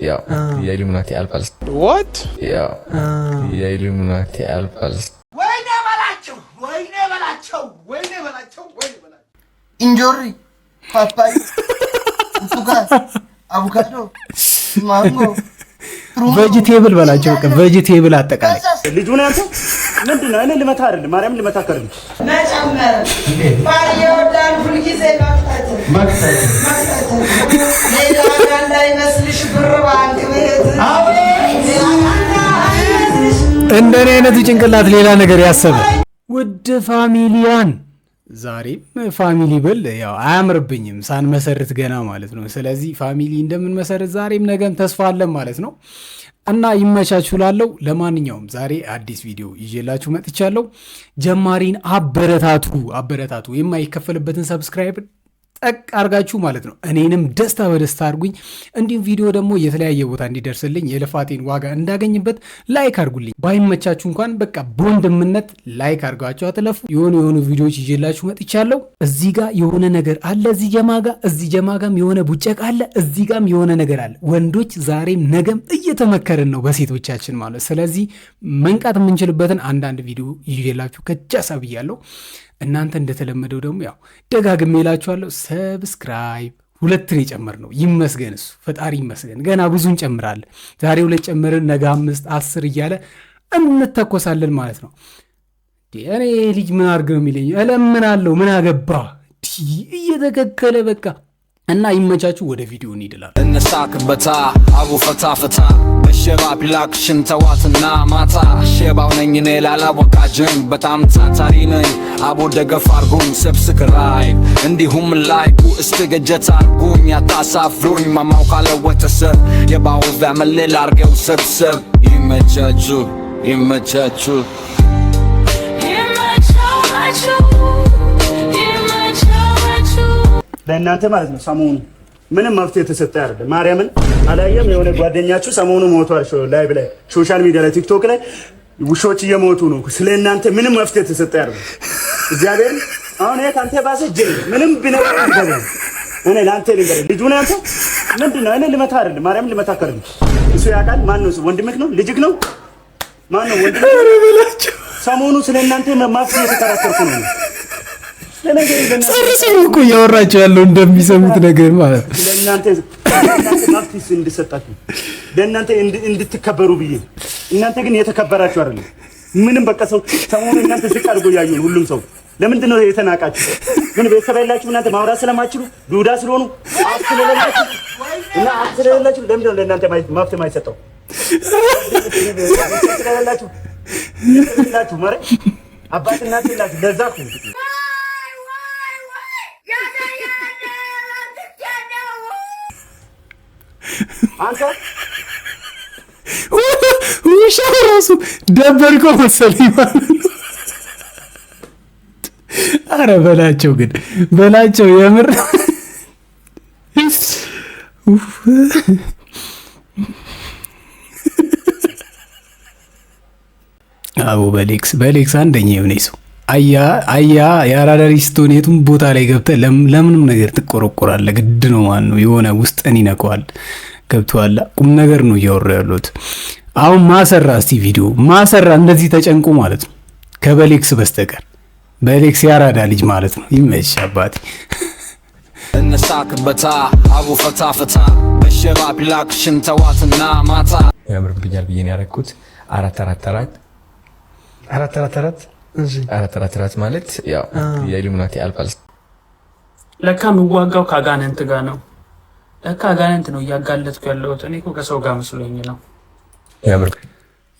ያው የኢሉሚናቲ አልባል። What? ያው የኢሉሚናቲ አልባል። ወይኔ በላቸው፣ ወይኔ በላቸው፣ ወይኔ በላቸው፣ ወይኔ በላቸው። እንጆሪ፣ ፓፓይ፣ ብርቱካን፣ አቮካዶ፣ ማንጎ፣ Vegetable በላቸው። በቃ vegetable አጠቃላይ። ልጁ ነው ያንተ? ምንድን ነው? እኔ ልመታ አይደለም፣ ማርያም ልመታ አይደለም። መጨመር ባል ይወዳል ሁልጊዜ መክፈት መክፈት። ሌላ ጋር እንዳይመስልሽ ብር ባንክ ቤት፣ ሌላ ጋር እንዳይመስልሽ። እንደኔ አይነቱ ጭንቅላት ሌላ ነገር ያሰበ። ውድ ፋሚሊያን፣ ዛሬም family ብል ያው አያምርብኝም ሳንመሰርት ገና ማለት ነው። ስለዚህ family እንደምንመሰርት ዛሬም ነገም ተስፋ አለን ማለት ነው እና ይመቻችሁ ላለው። ለማንኛውም ዛሬ አዲስ ቪዲዮ ይዤላችሁ መጥቻለሁ። ጀማሪን አበረታቱ፣ አበረታቱ። የማይከፈልበትን subscribe ጠቅ አርጋችሁ ማለት ነው። እኔንም ደስታ በደስታ አድርጉኝ። እንዲሁም ቪዲዮ ደግሞ የተለያየ ቦታ እንዲደርስልኝ፣ የልፋቴን ዋጋ እንዳገኝበት like አድርጉልኝ። ባይመቻችሁ እንኳን በቃ በወንድምነት like አድርጋችሁ አትለፉ። የሆኑ የሆኑ ቪዲዮዎች ይዤላችሁ መጥቻለሁ። እዚህ ጋር የሆነ ነገር አለ፣ እዚህ ጀማ ጋ፣ እዚህ ጀማ ጋም የሆነ ቡጨቅ አለ፣ እዚህ ጋም የሆነ ነገር አለ። ወንዶች ዛሬም ነገም እየተመከርን ነው በሴቶቻችን ማለት። ስለዚህ መንቃት የምንችልበትን አንዳንድ ቪዲዮ ይዤላችሁ ከቻሳ ብያለሁ። እናንተ እንደተለመደው ደግሞ ያው ደጋግሜ እላችኋለሁ፣ subscribe ሁለትን የጨመር ነው። ይመስገን እሱ ፈጣሪ ይመስገን። ገና ብዙ እንጨምራለን። ዛሬ ሁለት ጨምርን፣ ነገ አምስት 10 እያለ እንተኮሳለን ማለት ነው። እኔ ልጅ ምን አድርግ ነው የሚለኝ? እለምናለሁ። ምን አገባ እየተከከለ በቃ እና ይመቻችሁ። ወደ ቪዲዮ እንሂድላለን። እንሳቅበታ አቡ ፈታ ፈታ በሸባ ቢላክሽን ተዋትና ማታ። ሸባው ነኝ እኔ ላላወቃጅን፣ በጣም ታታሪ ነኝ። አቦ ደገፍ አርጉኝ፣ subscribe እንዲሁም like እስከ ገጀት አርጉኝ፣ አታሳፍሩኝ። ማማው ካለወተሰብ የባው family ላርገው ሰብሰብ። ይመቻችሁ፣ ይመቻችሁ። ይመቻችሁ፣ ይመቻችሁ። ለእናንተ ማለት ነው። ሰሞኑ ምንም መፍትሄ የተሰጠ አይደለም። ማርያምን አላየም። የሆነ ጓደኛችሁ ሰሞኑ ሞቷል። ላይ ላይ social media ላይ፣ ቲክቶክ ላይ ውሾች እየሞቱ ነው። ስለ እናንተ ምንም መፍትሄ የተሰጠ አይደለም። እግዚአብሔር አሁን ይሄ ከአንተ ባሰ ጅል ምንም ቢነግርህ አይገባም። እኔ ለአንተ ልንገርህ፣ ልጁ ነው ያንተ? ምንድን ነው? እኔ ልመታ አይደለም፣ ማርያምን ልመታ አይደለም። እሱ ያውቃል። ማን ነው እሱ? ወንድምህ ነው? ልጅህ ነው? ማን ነው? ወንድምህ ነው? ሰሞኑ ስለ እናንተ መፍትሄ የተከራከርኩ ነው። ሰርሰሩ እኮ እያወራቸው ያለው እንደሚሰሙት ነገር ማለት ነው። ለእናንተ መፍትሄ እንድሰጣችሁ፣ ለእናንተ እንድትከበሩ ብዬ፣ እናንተ ግን የተከበራችሁ አይደለም። ምንም በቃ ሰው ሰሞኑ እናንተ ዝቅ አድርጎ እያዩ ነው ሁሉም ሰው። ለምንድን ነው የተናቃችሁ? ግን ቤተሰብ ያላችሁ እናንተ ማውራት ስለማትችሉ፣ ዱዳ ስለሆኑ፣ አፍ ስለሌላችሁ እና አፍ ስለሌላችሁ ለምንድን ነው ለእናንተ መፍትሄ የማይሰጠው? ስለሌላችሁ ስለሌላችሁ ማለት አባት እናት የላችሁ። ለዛ እኮ ዋይ ዋይ ዋይ፣ ያለ ያለ አትቻለው። አንተ ውሻው ራሱ ደበርከው መሰለኝ ማለት ነው። አረ በላቸው ግን በላቸው የምር። ኡፍ። አቦ በሌክስ በሌክስ አንደኛ የሆነ ሰው። አያ አያ የአራዳ ልጅ ስትሆን የቱም ቦታ ላይ ገብተህ ለምንም ነገር ትቆረቆራለህ። ግድ ነው ማለት ነው። የሆነ ውስጥን ይነካዋል። ገብቶሃል? ቁም ነገር ነው እያወሩ ያሉት። አሁን ማሰራ እስቲ ቪዲዮ ማሰራ እንደዚህ ተጨንቆ ማለት ነው ከበሌክስ በስተቀር። በሌክስ የአራዳ ልጅ ማለት ነው። ይመችሽ አባቴ። እንሳቅበታ አቡ ፈታ ፈታ በሸባ ቢላክሽን ተዋትና ማታ። ያምርብኛል ብዬ ነው ያደረኩት። አራት አራት አራት። አራት አራት አራት። አራት አራት አራት ማለት ያው የኢሉሚናቲ አልባል። ለካ የምዋጋው ከአጋንንት ጋር ነው። ለካ አጋንንት ነው እያጋለጥኩ ያለሁት። እኔ እኮ ከሰው ጋር መስሎኝ ነው። ያምር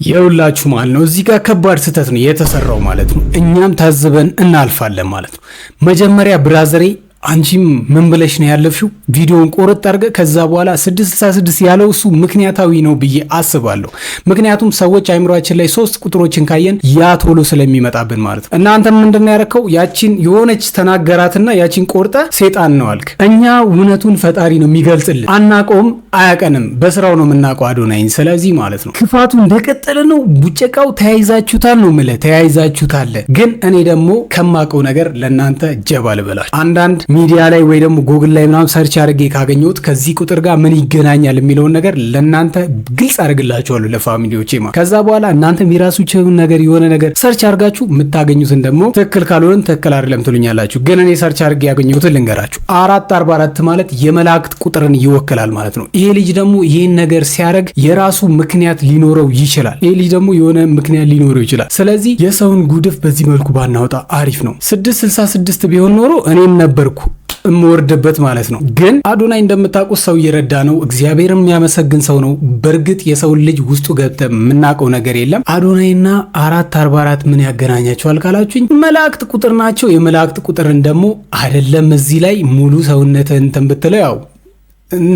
የሁላችሁ ማለት ነው። እዚህ ጋር ከባድ ስህተት ነው የተሰራው ማለት ነው። እኛም ታዝበን እናልፋለን ማለት ነው። መጀመሪያ brother ኤ አንቺም ምን ብለሽ ነው ያለፍሽው? ቪዲዮን ቆረጥ አድርገ ከዛ በኋላ 666 ያለው እሱ ምክንያታዊ ነው ብዬ አስባለሁ። ምክንያቱም ሰዎች አይምሯችን ላይ ሶስት ቁጥሮችን ካየን ያ ቶሎ ስለሚመጣብን ማለት ነው። እናንተም ምንድን ነው ያረከው? ያቺን የሆነች ተናገራትና ያቺን ቆርጠ ሴጣን ነው አልክ። እኛ እውነቱን ፈጣሪ ነው የሚገልጽልን። አናቀውም፣ አያቀንም። በስራው ነው የምናውቀው አዶናይን። ስለዚህ ማለት ነው ክፋቱ እንደቀጠለ ነው። ቡጨቃው ተያይዛችሁታል ነው የምልህ፣ ተያይዛችሁታል። ግን እኔ ደግሞ ከማቀው ነገር ለእናንተ ጀባ ልበላችሁ። አንዳንድ ሚዲያ ላይ ወይ ደግሞ ጉግል ላይ ምናምን search አድርጌ ካገኘሁት ከዚህ ቁጥር ጋር ምን ይገናኛል የሚለውን ነገር ለእናንተ ግልጽ አድርግላችኋለሁ ለ family ዎቼ ማለት። ከዛ በኋላ እናንተም የራሳችሁን ነገር የሆነ ነገር search አድርጋችሁ የምታገኙትን ደግሞ ትክክል ካልሆነ ትክክል አይደለም ትሉኛላችሁ። ግን እኔ search አድርጌ ያገኘሁትን ልንገራችሁ። 444 ማለት የመላእክት ቁጥርን ይወክላል ማለት ነው። ይሄ ልጅ ደግሞ ይሄን ነገር ሲያደርግ የራሱ ምክንያት ሊኖረው ይችላል። ይሄ ልጅ ደግሞ የሆነ ምክንያት ሊኖረው ይችላል። ስለዚህ የሰውን ጉድፍ በዚህ መልኩ ባናወጣ አሪፍ ነው። 666 ቢሆን ኖሮ እኔም ነበርኩ እምወርድበት ማለት ነው። ግን አዶናይ እንደምታውቁት ሰው እየረዳ ነው። እግዚአብሔር የሚያመሰግን ሰው ነው። በእርግጥ የሰውን ልጅ ውስጡ ገብተ የምናውቀው ነገር የለም። አዶናይና 444 ምን ያገናኛቸዋል ካላችሁኝ መላእክት ቁጥር ናቸው። የመላእክት ቁጥርን ደግሞ አይደለም እዚህ ላይ ሙሉ ሰውነትህን እንትን ብትለው ያው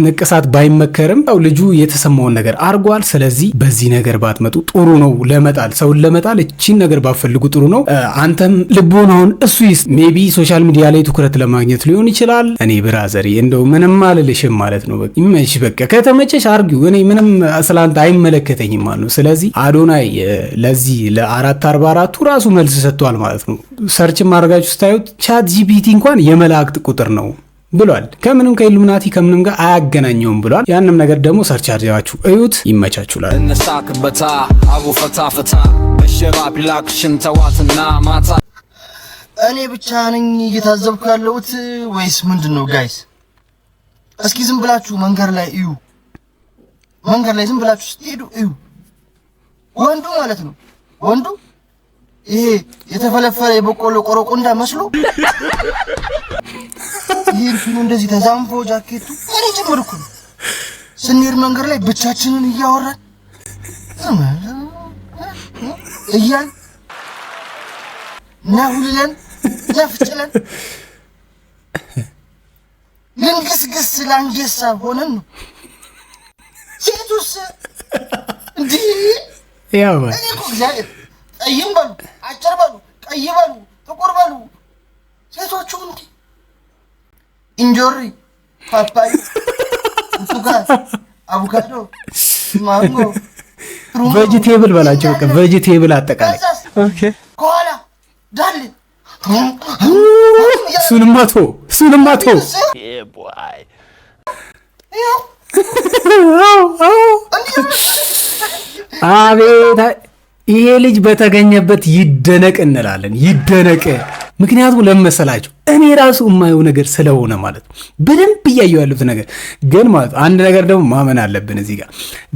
ንቅሳት ባይመከርም ያው ልጁ የተሰማውን ነገር አርጓል። ስለዚህ በዚህ ነገር ባትመጡ ጥሩ ነው። ለመጣል ሰውን ለመጣል እቺን ነገር ባትፈልጉ ጥሩ ነው። አንተም ልቦናውን እሱ ይስ maybe social media ላይ ትኩረት ለማግኘት ሊሆን ይችላል። እኔ brother እንደው ምንም አልልሽም ማለት ነው። በቃ ይመችሽ፣ በቃ ከተመቸሽ አርጊው። እኔ ምንም ስላንተ አይመለከተኝም ማለት ነው። ስለዚህ አዶናይ ለዚህ ለ444ቱ ራሱ መልስ ሰጥቷል ማለት ነው። Search አድርጋችሁ ስታዩት ChatGPT እንኳን የመላእክት ቁጥር ነው ብሏል። ከምንም ከኢሉሚናቲ ከምንም ጋር አያገናኘውም ብሏል። ያንም ነገር ደግሞ search አድርጋችሁ እዩት። ይመቻችኋል። እንሳቅበታ አቡ ፈታ ፈታ በሸባብ ላክሽን ተዋትና ማታ። እኔ ብቻ ነኝ እየታዘብኩ ያለሁት ወይስ ምንድን ነው guys? እስኪ ዝም ብላችሁ መንገድ ላይ እዩ። መንገድ ላይ ዝም ብላችሁ ስትሄዱ እዩ። ወንዱ ማለት ነው፣ ወንዱ ይሄ የተፈለፈለ የበቆሎ ቆረቆንዳ መስሎ ይሄ እንትኑ እንደዚህ ተዛንፎ ጃኬቱ እኔ ጭምር እኮ ነው። ስንሄድ መንገድ ላይ ብቻችንን እያወራን እያል ናሁልለን ነፍጭለን ልንግስግስ ላንጌሳ ሆነን ነው። ሴቱስ እንዲህ ያው እኔ እኮ እግዚአብሔር ጠይም በሉ፣ አጭር በሉ፣ ቀይ በሉ፣ ጥቁር በሉ፣ ሴቶቹ እንዲህ እንጆሪ፣ ፓፓዩ፣ ብርቱካን፣ አቮካዶ፣ ማንጎ፣ Vegetable በላቸው። በቃ vegetable አጠቃላይ። ከዛስ ከኋላ ዳሌ። እሱንማ ተው፣ እሱንማ ተው። ይኸው። አቤት ይሄ ልጅ በተገኘበት ይደነቅ እንላለን፣ ይደነቅ። ምክንያቱም ለመሰላቸው እኔ ራሱ የማየው ነገር ስለሆነ ማለት ነው። በደንብ እያየው ያሉት ነገር ግን ማለት ነው። አንድ ነገር ደግሞ ማመን አለብን እዚህ ጋር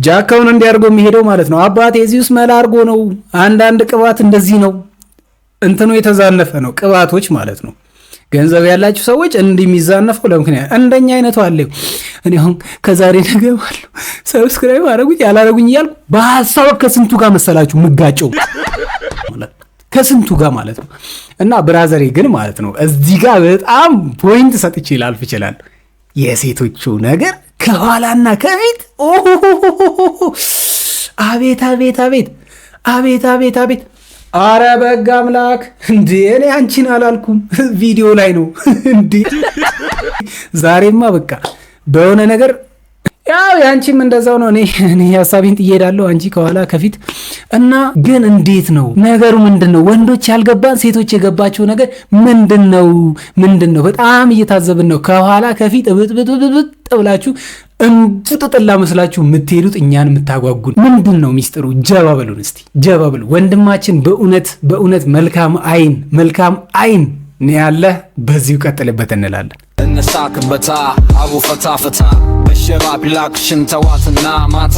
ጃካውን እንዲያርጎ የሚሄደው ማለት ነው። አባቴ እዚህ ውስጥ መላ አድርጎ ነው። አንዳንድ ቅባት እንደዚህ ነው፣ እንትኑ የተዛነፈ ነው፣ ቅባቶች ማለት ነው። ገንዘብ ያላቸው ሰዎች እንዲህ የሚዛነፈው ለምክንያት እንደኛ አይነቱ አለ። እኔ አሁን ከዛሬ ነገ ባሉ subscribe አረጉኝ ያላረጉኝ እያልኩ በሀሳብ ከስንቱ ጋር መሰላችሁ ምጋጨው ማለት ከስንቱ ጋር ማለት ነው። እና brother ኤ ግን ማለት ነው እዚህ ጋር በጣም point ሰጥቼ ላልፍ ይችላል። የሴቶቹ ነገር ከኋላና ከፊት፣ አቤት አቤት አቤት አቤት አቤት አቤት! አረ በግ አምላክ እንዴ! እኔ አንቺን አላልኩም፣ ቪዲዮ ላይ ነው እንዴ። ዛሬማ በቃ በሆነ ነገር ያው የአንቺም እንደዛው ነው። እኔ ሀሳቤን ጥዬ እሄዳለሁ፣ አንቺ ከኋላ ከፊት። እና ግን እንዴት ነው ነገሩ? ምንድን ነው ወንዶች ያልገባን ሴቶች የገባቸው ነገር ምንድን ነው? ምንድን ነው? በጣም እየታዘብን ነው። ከኋላ ከፊት እብጥብጥብጥ ብላችሁ እንቡጥጥላ መስላችሁ የምትሄዱት እኛን የምታጓጉን ምንድን ነው ሚስጥሩ? ጀባ በሉን እስቲ ጀባ በሉ ወንድማችን። በእውነት በእውነት መልካም አይን መልካም አይን ነው ያለህ። በዚሁ ቀጥልበት እንላለን። እንሳቅበታ አቡ ፈታ ፈታ በሸባብ ላክሽን ተዋትና ማታ።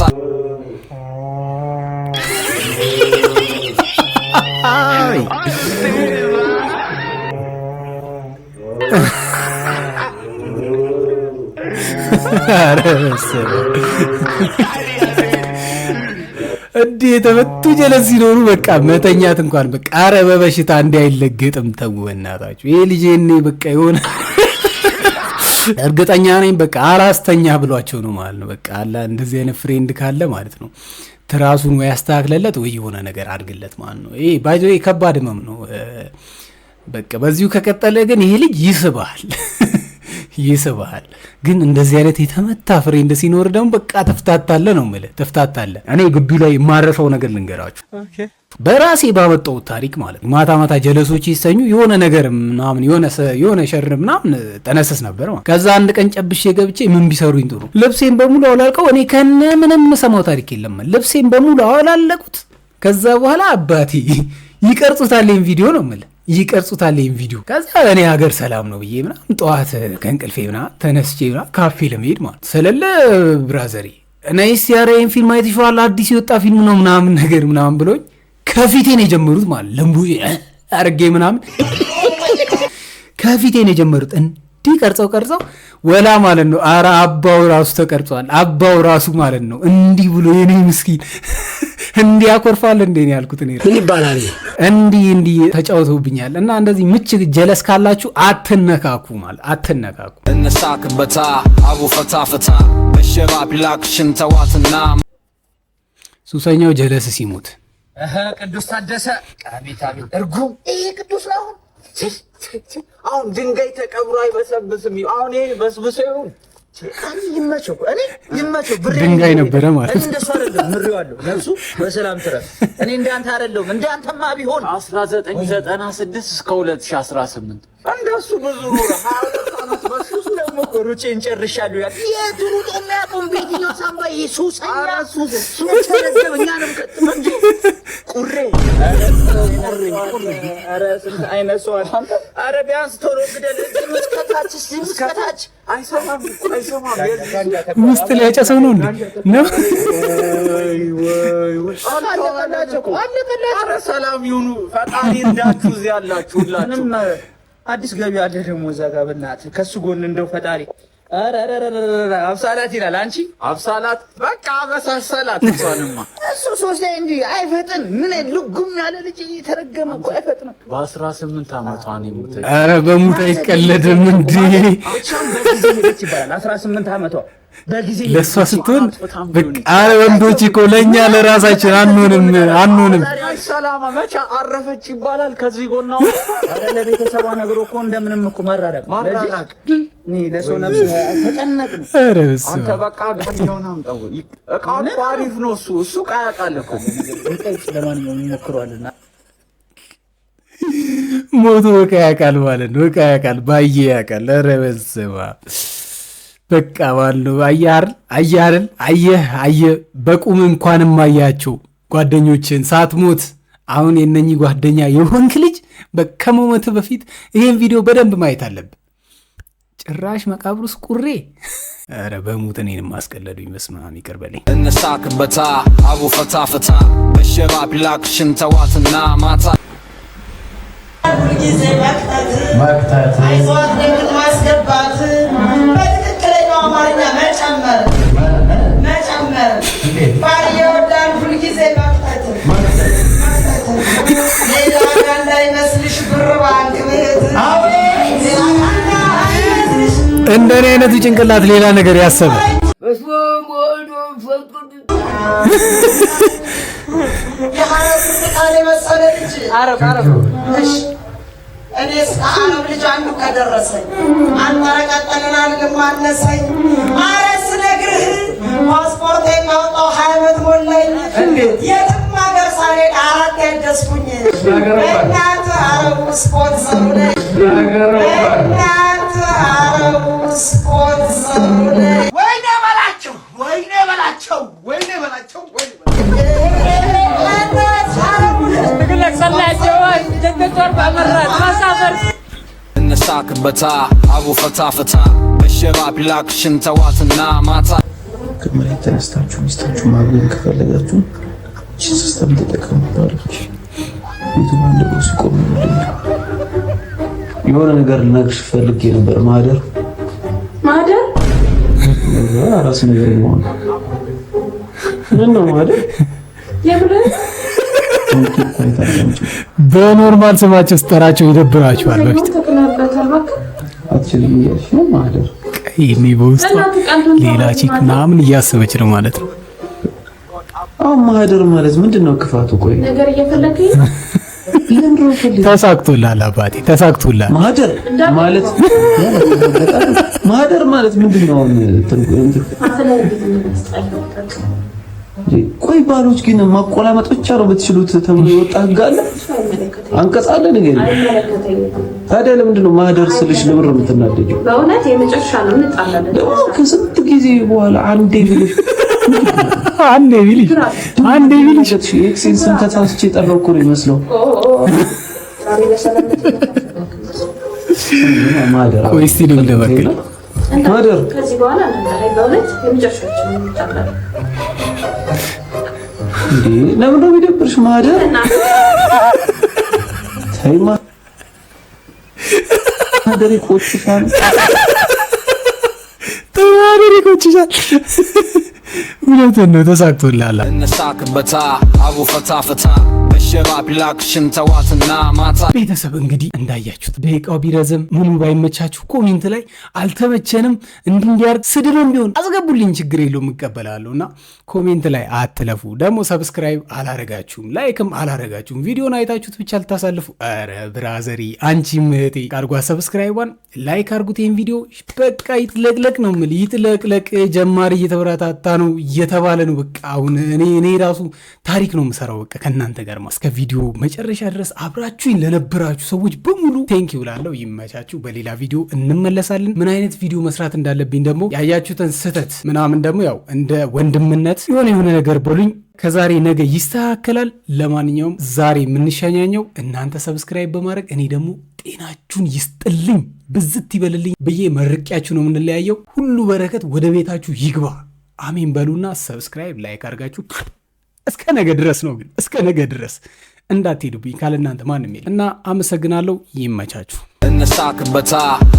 ኧረ በስመ እንዲህ የተመቱ ጀለስ ሲኖሩ በቃ መተኛት እንኳን በቃ ኧረ በበሽታ እንዲህ አይለገጥም። ተው በእናታችሁ። ይሄ ልጅ እኔ በቃ የሆነ እርግጠኛ ነኝ በቃ አላስተኛ ብሏቸው ነው ማለት ነው። በቃ አላ እንደዚህ አይነት friend ካለ ማለት ነው ትራሱን ወይ አስተካክለለት ወይ የሆነ ነገር አድርግለት ማለት ነው። ይሄ by the way ከባድ ህመም ነው። በቃ በዚሁ ከቀጠለ ግን ይሄ ልጅ ይስባል። ይስብሃል። ግን እንደዚህ አይነት የተመታ friend ሲኖር ደግሞ በቃ ተፍታታለህ ነው የምልህ፣ ተፍታታለህ። እኔ ግቢ ላይ የማረሰው ነገር ልንገራችሁ፣ በራሴ ባመጣሁት ታሪክ ማለት ነው። ማታ ማታ ጀለሶች ሲሰኙ የሆነ ነገር ምናምን የሆነ ሸር ምናምን ጠነስስ ነበር ማለት። ከዛ አንድ ቀን ጨብሼ ገብቼ ምን ቢሰሩኝ ጥሩ፣ ልብሴን በሙሉ አውላልቀው፣ እኔ ከነ ምንም የምሰማው ታሪክ የለም። ልብሴን በሙሉ አውላለቁት። ከዛ በኋላ አባቴ ይቀርጹታል ይሄን ቪዲዮ ነው የምልህ፣ ይቀርጹታል ይሄን ቪዲዮ። ከዛ እኔ ሀገር ሰላም ነው ብዬ ምናምን ጠዋት ከእንቅልፌ ምናምን ተነስቼ ምናምን ካፌ ለመሄድ ማለት ስለለ brother ኤ ነይስ ያረ ይሄን ፊልም አይተሽዋል? አዲስ የወጣ ፊልም ነው ምናምን ነገር ምናምን ብሎኝ ከፊቴ ነው የጀመሩት ማለት፣ ለምቡ አርጌ ምናምን ከፊቴ ነው የጀመሩት። እንዲህ ቀርጸው ቀርጸው ወላ ማለት ነው። አረ አባው ራሱ ተቀርጿል። አባው ራሱ ማለት ነው እንዲህ ብሎ የኔ ምስኪን እንዲህ ያኮርፋል እንዴ ነው ያልኩት እኔ። ምን ይባላል? እንዲህ እንዲህ ተጫውተውብኛል። እና እንደዚህ ምች ጀለስ ካላችሁ አትነካኩ ማለት አትነካኩ። እንሳቅበታ አቡ ፈታ ፈታ በሸባብ ላክሽን ተዋትና ሱሰኛው ጀለስ ሲሞት ቅዱስ ታደሰ፣ አቤት አቤት፣ እርጉም ይሄ ቅዱስ ነው። አሁን አሁን ድንጋይ ተቀብሮ አይበሰብስም። አሁን ይሄ በስብሶ ይሁን። እኔ ይመቸው፣ እኔ ይመቸው። ብሬ ድንጋይ ነበረ ማለት። እኔ እንደሱ አይደለም፣ ምሬዋለሁ። ነፍሱ በሰላም ትረፍ። እኔ እንዳንተ አይደለሁም። እንዳንተማ ቢሆን 1996 እስከ 2018 እንደሱ ብዙ ኖረ። 22 ዓመት በሱ ደግሞ እኮ ሩጬን ጨርሻለሁ ያለ የት ሩጦ የሚያውቀውን በየትኛው ሳምባ ይሄ ሱሰኛ ሱስ ተረገም እኛንም ቀጥሞ እንጂ ቁሬ ቁሬ ቁሬ። ኧረ ስንት አይነት ሰው አለ። ኧረ ቢያንስ ቶሎ ግደል። እስከታች እስከታች አይሰማም እኮ አይሰማም። ውስጥ ሊያጨሰው ነው እንዴ ነው? አለቀላቸው እኮ አለቀላቸው። ኧረ ሰላም ይሁኑ፣ ፈጣሪ እንዳችሁ እዚህ ያላችሁ ሁላችሁ። ምንም አዲስ ገቢ አለ ደግሞ እዛ ጋር በእናትህ ከሱ ጎን እንደው ፈጣሪ ኧረ ኧረ ኧረ ኧረ አብሳላት ይላል። አንቺ አብሳላት በቃ አበሳሰላት። እሷንማ እሱ ሶስት ላይ እንጂ አይፈጥን ምን ልጉም ያለ ልጅ የተረገመ እኮ አይፈጥንም። በ18 ዓመቷ ነው የሞተችው። ኧረ በሙት አይቀለድም እንዴ! እሷም በጊዜ ሄደች ይባላል። 18 ዓመቷ በጊዜ ለእሷ ስትሆን በቃ ኧረ ወንዶች እኮ ለእኛ ለራሳችን አንሆንም አንሆንም። ሰላማ መቼ አረፈች ይባላል። ከዚህ ጎና ኧረ ለቤተሰቧ ነግሮ እኮ እንደምንም እኮ ማራራቅ ማራራቅ። እኔ ለሰው ነፍስ ተጨነቅን። ኧረ በስመ አንተ አብ። በቃ ጋንጃውን አምጣው። እቃው እኮ አሪፍ ነው። እሱ እቃ ያውቃል እኮ። ለማንኛውም ይሞክረዋልና ሞቶ እቃ ያውቃል ማለት ነው። እቃ ያውቃል፣ ባየ ያውቃል። ኧረ በስመ አብ በቃ ማለት ነው። አየህ አይደል? አየህ አይደል? አየህ አየህ፣ በቁም እንኳንም አያቸው ጓደኞችን ሳትሞት። አሁን የነኚህ ጓደኛ የሆንክ ልጅ ከመሞት በፊት ይሄን ቪዲዮ በደንብ ማየት አለብህ። ጭራሽ መቃብር ውስጥ ቁሬ። ኧረ በሙት እኔንም አስቀለዱኝ። በስመ አብ ይቅር በለኝ። እንሳቅበታ አቡ ፈታ ፈታ በሸባብ ላክሽን ተዋትና ማታ ሁልጊዜ መክተት አይዟት ለምን ማስገባት በትክክለኛው አማርኛ መጨመር መጨመር። ባል ይወዳል ሁልጊዜ መክተት መክተት። ሌላ ጋር እንዳይመስልሽ ብር ባንክ ቤት፣ ሌላ ጋር እንዳይመስልሽ። እንደኔ አይነቱ ጭንቅላት ሌላ ነገር ያሰበ የሐረር ቃል የመሰለ ልጅ። እሺ እኔስ ከአረብ ልጅ አንዱ ከደረሰኝ አንጠረቀጠልን አልልም አነሰኝ። አረ ስነግርህ ፓስፖርት ካወጣሁ 20 ዓመት ሞላኝ። የትም ሀገር ሳልሄድ አራት ያደስኩኝ። በእናትህ አረቡ ስፖንሰሩ ነኝ። በእናትህ አረቡ ስፖንሰሩ ነኝ። ወይኔ በላቸው፣ ወይኔ በላቸው፣ ወይኔ በላቸው፣ ወይኔ በእናትህ አረቡ እንሳቅበታ አቡ ፈታ ፈታ በሸባብ ላክሽን ተዋትና ማታ ከመሬት ተነስታችሁ ሚስታችሁ ማግኘት ከፈለጋችሁ ይህችን system ተጠቀሙባለች። ቤቱ በአንድ እግሩ ሲቆም ነው። የሆነ ነገር ልነግርሽ ፈልጌ ነበር። ማደር ማደር አራስ ነገር መሆን ምን ነው ማደር? የምር? በ normal ስማቸው ስጠራቸው ይደብራቸዋል። በፊት ተክለህበታል እባክህ። አትችልም እያልሽ ነው ማደር። ቀይ በውስጧ ሌላ chick ምናምን እያሰበች ነው ማለት ነው። አሁን ማህደር ማለት ምንድን ነው ክፋቱ? ቆይ ነገር እየፈለግኝ ነው። ለምንድን ነው የምፈልገው? ተሳክቶላል አባቴ፣ ተሳክቶላል። ማህደር ማለት፣ ማህደር ማለት ምንድን ነው? አሁን ትርጉም አንተ ላይ እንዴት እንደሚያስጠላው ታውቃለህ? ቆይ ባሎች ግን ማቆላመጥ ብቻ ነው የምትችሉት ተብሎ የወጣ ህግ አለ? አይመለከተኝም። አንቀጽ አለ? ንገሪኝ። አይመለከተኝም። ታዲያ ለምንድን ነው ማህደር ስልሽ ለምንድን ነው የምትናደጂው? በእውነት የመጨረሻ ነው፣ እንጣላለን። ደግሞ ከስንት ጊዜ በኋላ አንዴ ብልሽ አንዴ ቢልሽ፣ አንዴ ቢልሽ። የ ex ኤን ስም ተሳስቼ የጠራው እኮ ነው ይመስለው። ዛሬ በሰላም ማህደር ቆይ እስቲ ልበክል። ማህደር። ከዚህ በኋላ እንጣላለን። በእውነት የመጨረሻችን ነው፣ እንጣላለን። እንዴ፣ ለምን ነው የሚደብርሽ? ማህደር፣ ተይ፣ ማህደር ይቆጭሻል። ማህደር ይቆጭሻል። እውነትን ነው፣ ተሳክቶላል። እንሳቅበታ አቡ ፈታ ፈታ በሸባብ ላክሽን ተዋትና ማታ። ቤተሰብ፣ እንግዲህ እንዳያችሁት ደቂቃው ቢረዝም ምኑ ባይመቻችሁ comment ላይ አልተመቸንም እንዲህ እንዲያርግ ስድብም ቢሆን አስገቡልኝ፣ ችግር የለውም፣ እቀበላለሁ። እና comment ላይ አትለፉ። ደግሞ subscribe አላረጋችሁም፣ like ም አላረጋችሁም፣ ቪዲዮን አይታችሁት ብቻ ልታሳልፉ። ኧረ brother ዬ፣ አንቺም እህቴ አርጓ subscribe ቧን፣ like አርጉት። ይህን ቪዲዮ በቃ ይጥለቅለቅ ነው የምልህ፣ ይጥለቅለቅ። ጀማሪ እየተበረታታ ነው እየተባለ ነው። በቃ አሁን እኔ ራሱ ታሪክ ነው የምሰራው በቃ ከእናንተ ጋር። እስከ ቪዲዮ መጨረሻ ድረስ አብራችሁኝ ለነበራችሁ ሰዎች በሙሉ thank you እላለሁ። ይመቻችሁ። በሌላ ቪዲዮ እንመለሳለን። ምን አይነት ቪዲዮ መስራት እንዳለብኝ ደግሞ ያያችሁትን ስህተት ምናምን ደግሞ ያው እንደ ወንድምነት የሆነ የሆነ ነገር በሉኝ። ከዛሬ ነገ ይስተካከላል። ለማንኛውም ዛሬ የምንሸኛኘው እናንተ subscribe በማድረግ፣ እኔ ደግሞ ጤናችሁን ይስጥልኝ፣ ብዝት ይበልልኝ ብዬ መርቂያችሁ ነው የምንለያየው። ሁሉ በረከት ወደ ቤታችሁ ይግባ። አሜን በሉና subscribe፣ like አድርጋችሁ እስከ ነገ ድረስ ነው፣ ግን እስከ ነገ ድረስ እንዳትሄዱብኝ፣ ካለ እናንተ ማንም የለም እና አመሰግናለሁ። ይመቻችሁ። እንሳቅበታ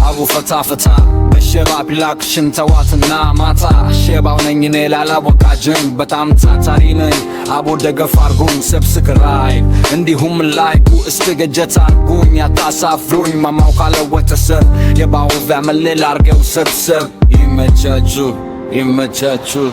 አቡ ፈታ ፈታ በሸባብ ላክሽን ተዋትና ማታ። ሸባው ነኝ እኔ ላላወቃጅን በጣም ታታሪ ነኝ። አቦ ደገፍ አርጉኝ፣ subscribe እንዲሁም like እስከ ገጀት አርጉኝ፣ አታሳፍሩኝ። ማማው ካለ ወተሰብ የባው family ላርገው ሰብሰብ። ይመቻችሁ፣ ይመቻችሁ።